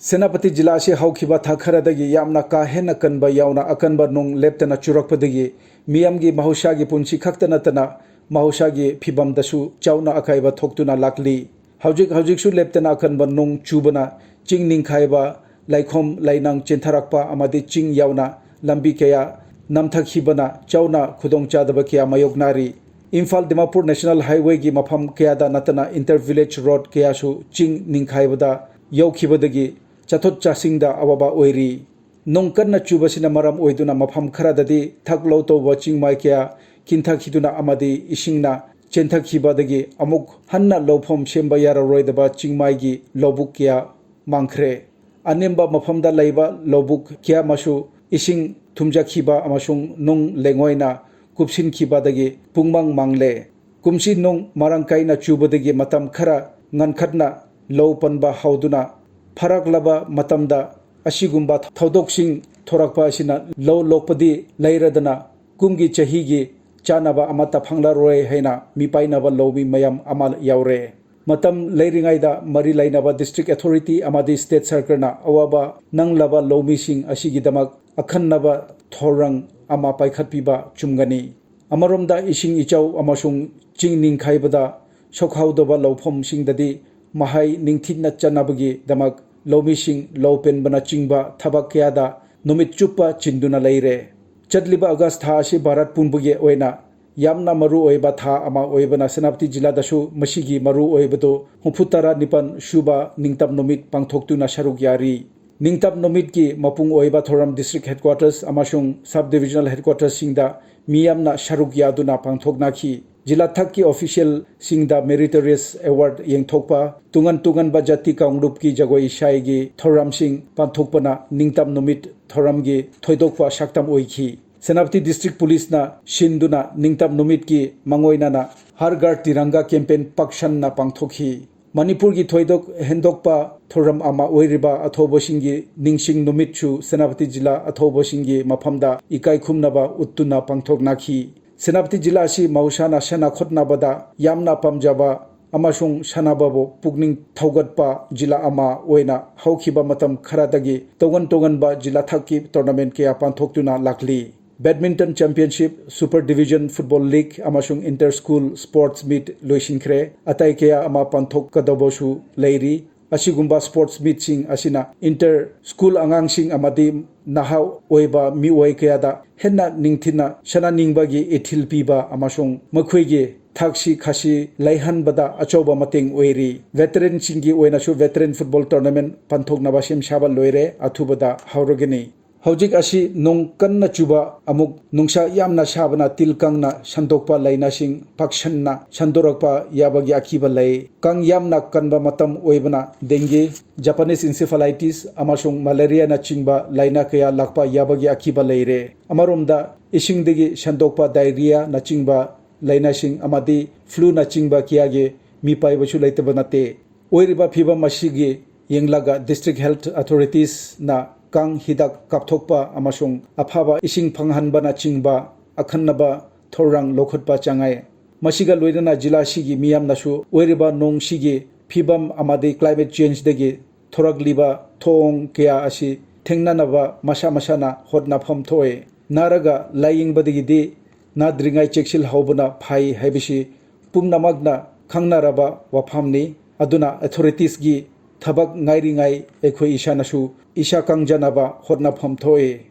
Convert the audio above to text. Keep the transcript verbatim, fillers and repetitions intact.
ꯁꯦꯅꯥꯄꯇꯤ ꯖꯤꯂꯥ ꯑꯁꯤ ꯍꯧꯈꯤꯕ ꯊꯥ ꯈꯔꯗꯒꯤ ꯌꯥꯝꯅ ꯀꯥ ꯍꯦꯟꯅ ꯀꯟꯕ ꯌꯥꯎꯅ ꯑꯀꯟꯕ ꯅꯣꯡ ꯂꯦꯞꯇꯅ ꯆꯨꯔꯛꯄꯗꯒꯤ ꯃꯤꯌꯥꯝꯒꯤ ꯃꯍꯧꯁꯥꯒꯤ ꯄꯨꯟꯁꯤ ꯈꯛꯇ ꯅꯠꯇꯅ ꯃꯍꯧꯁꯥꯒꯤ ꯐꯤꯕꯝꯗꯁꯨ ꯆꯥꯎꯅ ꯑꯀꯥꯏꯕ ꯊꯣꯛꯇꯨꯅ ꯂꯥꯛꯂꯤ꯫ ꯍꯧꯖꯤꯛ ꯍꯧꯖꯤꯛꯁꯨ ꯂꯦꯞꯇꯅ ꯑꯀꯟꯕ ꯅꯣꯡ ꯆꯨꯕꯅ ꯆꯤꯡ ꯅꯤꯡꯈꯥꯏꯕ, ꯂꯩꯈꯣꯝ ꯂꯩꯅꯥꯡ ꯆꯦꯟꯊꯔꯛꯄ ꯑꯃꯗꯤ ꯆꯤꯡ ꯌꯥꯎꯅ ꯂꯝꯕꯤ ꯀꯌꯥ ꯅꯝꯊꯈꯤꯕꯅ ꯆꯥꯎꯅ ꯈꯨꯗꯣꯡꯆꯥꯗꯕ ꯀꯌꯥ ꯃꯥꯌꯣꯛꯅꯔꯤ꯫ ꯏꯝꯐꯥꯜ ꯗꯤꯃꯥꯄꯨꯔ ꯅꯦꯁꯅꯦꯜ ꯍꯥꯏꯋꯦꯒꯤ ꯃꯐꯝ ꯀꯌꯥꯗ ꯅꯠꯇꯅ ꯏꯟꯇꯔ ꯚꯤꯂꯦꯖ ꯔꯣꯗ ꯀꯌꯥꯁꯨ ꯆꯤꯡ ꯅꯤꯡꯈꯥꯏꯕꯗ ꯌꯧꯈꯤꯕꯗꯒꯤ ꯆꯠꯊꯣꯛ ꯆꯠꯁꯤꯟꯗ ꯑꯋꯥꯕ ꯑꯣꯏꯔꯤ꯫ ꯅꯣꯡ ꯀꯟꯅ ꯆꯨꯕꯁꯤꯅ ꯃꯔꯝ ꯑꯣꯏꯗꯨꯅ ꯃꯐꯝ ꯈꯔꯗꯗꯤ ꯊꯛ ꯂꯧ ꯇꯧꯕ ꯆꯤꯡꯃꯥꯏ ꯀꯌꯥ ꯀꯤꯟꯊꯈꯤꯗꯨꯅ ꯑꯃꯗꯤ ꯏꯁꯤꯡꯅ ꯆꯦꯟꯊꯈꯤꯕꯗꯒꯤ ꯑꯃꯨꯛ ꯍꯟꯅ ꯂꯧꯐꯝ ꯁꯦꯝꯕ ꯌꯥꯔꯔꯣꯏꯗꯕ ꯆꯤꯡꯃꯥꯏꯒꯤ ꯂꯧꯕꯨꯛ ꯀꯌꯥ ꯃꯥꯡꯈ꯭ꯔꯦ꯫ ꯑꯅꯦꯝꯕ ꯃꯐꯝꯗ ꯂꯩꯕ ꯂꯧꯕꯨꯛ ꯀꯌꯥ ꯑꯃꯁꯨ ꯏꯁꯤꯡ ꯊꯨꯝꯖꯈꯤꯕ ꯑꯃꯁꯨꯡ ꯅꯣꯡ ꯂꯩꯉꯣꯏꯅ ꯀꯨꯞꯁꯤꯟꯈꯤꯕꯗꯒꯤ ꯄꯨꯡꯃꯥꯡ ꯃꯥꯡꯂꯦ꯫ ꯀꯨꯝꯁꯤ ꯅꯣꯡ ꯃꯔꯥꯡ ꯀꯥꯏꯅ ꯆꯨꯕꯗꯒꯤ ꯃꯇꯝ ꯈꯔ ꯉꯟꯈꯠꯅ ꯂꯧ ꯄꯟꯕ ꯍꯧꯗꯨꯅ ꯐꯔꯛꯂꯕ ꯃꯇꯝꯗ ꯑꯁꯤꯒꯨꯝꯕ ꯊꯧꯗꯣꯛꯁꯤꯡ ꯊꯣꯔꯛꯄ ꯑꯁꯤꯅ ꯂꯧ ꯂꯣꯛꯄꯗꯤ ꯂꯩꯔꯗꯅ ꯀꯨꯝꯒꯤ ꯆꯍꯤꯒꯤ ꯆꯥꯅꯕ ꯑꯃꯠꯇ ꯐꯪꯂꯔꯣꯏ ꯍꯥꯏꯅ ꯃꯤꯄꯥꯏꯅꯕ ꯂꯧꯃꯤ ꯃꯌꯥꯝ ꯑꯃ ꯌꯥꯎꯔꯦ꯫ ꯃꯇꯝ ꯂꯩꯔꯤꯉꯩꯗ ꯃꯔꯤ ꯂꯩꯅꯕ ꯗꯤꯁꯇ꯭ꯔꯤꯛ ꯑꯣꯊꯣꯔꯤꯇꯤ ꯑꯃꯗꯤ ꯁ꯭ꯇꯦꯠ ꯁꯔꯀꯥꯔꯅ ꯑꯋꯥꯕ ꯅꯪꯂꯕ ꯂꯧꯃꯤꯁꯤꯡ ꯑꯁꯤꯒꯤꯗꯃꯛ ꯑꯈꯟꯅꯕ ꯊꯧꯔꯥꯡ ꯑꯃ ꯄꯥꯏꯈꯠꯄꯤꯕ ꯆꯨꯝꯒꯅꯤ꯫ ꯑꯃꯔꯣꯝꯗ ꯏꯁꯤꯡ ꯏꯆꯥꯎ ꯑꯃꯁꯨꯡ ꯆꯤꯡ ꯅꯤꯡꯈꯥꯏꯕꯗ ꯁꯣꯛꯍꯧꯗꯕ ꯂꯧꯐꯝꯁꯤꯡꯗꯗꯤ ꯃꯍꯩ ꯅꯤꯡꯊꯤꯅ ꯆꯠꯅꯕꯒꯤꯗꯃꯛ ꯂꯧꯃꯤꯁꯤꯡ ꯂꯧ ꯄꯦꯟꯕꯅꯆꯤꯡꯕ ꯊꯕꯛ ꯀꯌꯥꯗ ꯅꯨꯃꯤꯠ ꯆꯨꯞꯄ ꯆꯤꯟꯗꯨꯅ ꯂꯩꯔꯦ꯫ ꯆꯠꯂꯤꯕ ꯑꯥꯒꯁ ꯊꯥ ꯑꯁꯤ ꯚꯥꯔꯠ ꯄꯨꯝꯕꯒꯤ ꯑꯣꯏꯅ ꯌꯥꯝꯅ ꯃꯔꯨ ꯑꯣꯏꯕ ꯊꯥ ꯑꯃ ꯑꯣꯏꯕꯅ ꯁꯦꯅꯥꯄꯇꯤ ꯖꯤꯂꯥꯗꯁꯨ ꯃꯁꯤꯒꯤ ꯃꯔꯨ ꯑꯣꯏꯕꯗꯨ ꯍꯨꯝꯐꯨ ꯇꯔꯥ ꯅꯤꯄꯥꯟ ꯁꯨꯕ ꯅꯤꯡꯇꯝ ꯅꯨꯃꯤꯠ ꯄꯥꯡꯊꯣꯛꯇꯨꯅ ꯁꯔꯨꯛ ꯌꯥꯔꯤ꯫ ꯅꯤꯡꯇꯝ ꯅꯨꯃꯤꯠꯀꯤ ꯃꯄꯨꯡ ꯑꯣꯏꯕ ꯊꯧꯔꯝ ꯗꯤꯁꯇ꯭ꯔꯤꯛ ꯍꯦꯗꯀ꯭ꯋꯥꯇꯔꯁ ꯑꯃꯁꯨꯡ ꯁꯕ ꯗꯤꯕꯤꯖꯅꯦꯜ ꯍꯦꯗꯀ꯭ꯋꯥꯇꯔꯁꯁꯤꯡꯗ ꯃꯤꯌꯥꯝꯅ ꯁꯔꯨꯛ ꯌꯥꯗꯨꯅ ꯄꯥꯡꯊꯣꯛꯅꯈꯤ꯫ ꯖꯤꯂꯥ ꯊꯛꯀꯤ ꯑꯣꯐꯤꯁꯤꯌꯦꯜꯁꯤꯡꯗ ꯃꯦꯔꯤꯇꯣꯔꯤꯌꯁ ꯑꯦꯋꯥꯔꯗ ꯌꯦꯟꯊꯣꯛꯄ, ꯇꯣꯉꯥꯟ ꯇꯣꯉꯥꯟꯕ ꯖꯥꯇꯤ ꯀꯥꯡꯂꯨꯞꯀꯤ ꯖꯒꯣꯏ ꯏꯁꯩꯒꯤ ꯊꯧꯔꯝꯁꯤꯡ ꯄꯥꯡꯊꯣꯛꯄꯅ ꯅꯤꯡꯇꯝ ꯅꯨꯃꯤꯠ ꯊꯧꯔꯝꯒꯤ ꯊꯣꯏꯗꯣꯛꯄ ꯁꯛꯇꯝ ꯑꯣꯏꯈꯤ꯫ ꯁꯦꯅꯥꯄꯇꯤ ꯗꯤꯁꯇ꯭ꯔꯤꯛ ꯄꯨꯂꯤꯁꯅ ꯁꯤꯟꯗꯨꯅ ꯅꯤꯡꯇꯝ ꯅꯨꯃꯤꯠꯀꯤ ꯃꯥꯡꯑꯣꯏꯅꯅ ꯍꯔ ꯘꯔ ꯇꯤꯔꯪꯒꯥ ꯀꯦꯝꯄꯦꯟ ꯄꯥꯛꯁꯟꯅ ꯄꯥꯡꯊꯣꯛꯈꯤ꯫ ꯃꯅꯤꯄꯨꯔꯒꯤ ꯊꯣꯏꯗꯣꯛ ꯍꯦꯟꯗꯣꯛꯄ ꯊꯧꯔꯝ ꯑꯃ ꯑꯣꯏꯔꯤꯕ ꯑꯊꯧꯕꯁꯤꯡꯒꯤ ꯅꯤꯡꯁꯤꯡ ꯅꯨꯃꯤꯠꯁꯨ ꯁꯦꯅꯥꯄꯇꯤ ꯖꯤꯂꯥ ꯑꯊꯧꯕꯁꯤꯡꯒꯤ ꯃꯐꯝꯗ ꯏꯀꯥꯏ ꯈꯨꯝꯅꯕ ꯎꯠꯇꯨꯅ ꯄꯥꯡꯊꯣꯛꯅꯈꯤ꯫ ꯁꯦꯅꯥꯄꯇꯤ ꯖꯤꯂꯥ ꯑꯁꯤ ꯃꯍꯧꯁꯥꯅ ꯁꯥꯟꯅ ꯈꯣꯠꯅꯕꯗ ꯌꯥꯝꯅ ꯄꯥꯝꯖꯕ ꯑꯃꯁꯨꯡ ꯁꯥꯟꯅꯕꯕꯨ ꯄꯨꯛꯅꯤꯡ ꯊꯧꯒꯠꯄ ꯖꯤꯂꯥ ꯑꯃ ꯑꯣꯏꯅ ꯍꯧꯈꯤꯕ ꯃꯇꯝ ꯈꯔꯗꯒꯤ ꯇꯣꯉꯥꯟ ꯇꯣꯉꯥꯟꯕ ꯖꯤꯂꯥ ꯊꯥꯛꯀꯤ tournament ꯀꯌꯥ ꯄꯥꯡꯊꯣꯛꯇꯨꯅ ꯂꯥꯛꯂꯤ꯫ Badminton Championship, Super Division Football League ꯑꯃꯁꯨꯡ Inter School Sports Meet ꯂꯣꯏꯁꯤꯟꯈ꯭ꯔꯦ꯫ ꯑꯇꯩ ꯀꯌꯥ ꯑꯃ ꯄꯥꯡꯊꯣꯛꯀꯗꯧꯕꯁꯨ ꯂꯩꯔꯤ꯫ ꯑꯁꯤꯒꯨꯝꯕ sports meetꯁꯤꯡ ꯑꯁꯤꯅ inter school ꯑꯉꯥꯡꯁꯤꯡ ꯑꯃꯗꯤ ꯅꯍꯥ ꯑꯣꯏꯕ ꯃꯤꯑꯣꯏ ꯀꯌꯥꯗ ꯍꯦꯟꯅ ꯅꯤꯡꯊꯤꯅ ꯁꯥꯟꯅꯅꯤꯡꯕꯒꯤ ꯏꯊꯤꯜ ꯄꯤꯕ ꯑꯃꯁꯨꯡ ꯃꯈꯣꯏꯒꯤ ꯊꯛꯁꯤ ꯈꯥꯁꯤ ꯂꯩꯍꯟꯕꯗ ꯑꯆꯧꯕ ꯃꯇꯦꯡ ꯑꯣꯏꯔꯤ꯫ Veteranꯁꯤꯡꯒꯤ ꯑꯣꯏꯅꯁꯨ veteran football tournament ꯄꯥꯡꯊꯣꯛꯅꯕ ꯁꯦꯝ ꯁꯥꯕ ꯂꯣꯏꯔꯦ, ꯑꯊꯨꯕꯗ ꯍꯧꯔꯒꯅꯤ꯫ ꯍꯧꯖꯤꯛ ꯑꯁꯤ ꯅꯣꯡ ꯀꯟꯅ ꯆꯨꯕ, ꯑꯃꯨꯛ ꯅꯨꯡꯁꯥ ꯌꯥꯝꯅ ꯁꯥꯕꯅ ꯇꯤꯜ ꯀꯥꯡꯅ ꯁꯟꯗꯣꯛꯄ ꯂꯥꯏꯅꯥꯁꯤꯡ ꯄꯥꯛꯁꯟꯅ ꯁꯟꯗꯣꯔꯛꯄ ꯌꯥꯕꯒꯤ ꯑꯀꯤꯕ ꯂꯩ꯫ ꯀꯥꯡ ꯌꯥꯝꯅ ꯀꯟꯕ ꯃꯇꯝ ꯑꯣꯏꯕꯅ dengue, Japanese encephalitis ꯑꯃꯁꯨꯡ malariaꯅꯆꯤꯡꯕ ꯂꯥꯏꯅꯥ ꯀꯌꯥ ꯂꯥꯛꯄ ꯌꯥꯕꯒꯤ ꯑꯀꯤꯕ ꯂꯩꯔꯦ꯫ ꯑꯃꯔꯣꯝꯗ, ꯏꯁꯤꯡꯗꯒꯤ ꯁꯟꯗꯣꯛꯄ diarrheaꯅꯆꯤꯡꯕ ꯂꯥꯏꯅꯥꯁꯤꯡ ꯑꯃꯗꯤ fluꯅꯆꯤꯡꯕ ꯀꯌꯥꯒꯤ ꯃꯤꯄꯥꯏꯕꯁꯨ ꯂꯩꯇꯕ ꯅꯠꯇꯦ꯫ ꯑꯣꯏꯔꯤꯕ ꯐꯤꯚꯝ ꯑꯁꯤꯒꯤ ꯌꯦꯡꯂꯒ district health authoritiesꯅ ꯀꯥꯡ ꯍꯤꯗꯥꯛ ꯀꯥꯞꯊꯣꯛꯄ ꯑꯃꯁꯨꯡ ꯑꯐꯕ ꯏꯁꯤꯡ ꯐꯪꯍꯟꯕꯅꯆꯤꯡꯕ ꯑꯈꯟꯅꯕ ꯊꯧꯔꯥꯡ ꯂꯧꯈꯠꯄ ꯆꯪꯉꯦ꯫ ꯃꯁꯤꯒ ꯂꯣꯏꯅꯅ ꯖꯤꯂꯥꯁꯤꯒꯤ ꯃꯤꯌꯥꯝꯅꯁꯨ ꯑꯣꯏꯔꯤꯕ ꯅꯣꯡꯁꯤꯒꯤ ꯐꯤꯚꯝ ꯑꯃꯗꯤ climate changeꯗꯒꯤ ꯊꯣꯔꯛꯂꯤꯕ ꯊꯧꯑꯣꯡ ꯀꯌꯥ ꯑꯁꯤ ꯊꯦꯡꯅꯅꯕ ꯃꯁꯥ ꯃꯁꯥꯅ ꯍꯣꯠꯅꯐꯝ ꯊꯣꯛꯑꯦ꯫ ꯅꯥꯔꯒ ꯂꯥꯌꯦꯡꯕꯗꯒꯤꯗꯤ ꯅꯥꯗ꯭ꯔꯤꯉꯩ ꯆꯦꯛꯁꯤꯜꯍꯧꯕꯅ ꯐꯩ ꯍꯥꯏꯕꯁꯤ ꯄꯨꯝꯅꯃꯛꯅ ꯈꯪꯅꯔꯕ ꯋꯥꯐꯝꯅꯤ꯫ ꯑꯗꯨꯅ authoritiesꯀꯤ ꯊꯕꯛ ꯉꯥꯏꯔꯤꯉꯩ ꯑꯩꯈꯣꯏ ꯏꯁꯥꯅꯁꯨ ꯏꯁꯥ ꯀꯪꯖꯅꯕ ꯍꯣꯠꯅꯐꯝ ꯊꯣꯛꯏ꯫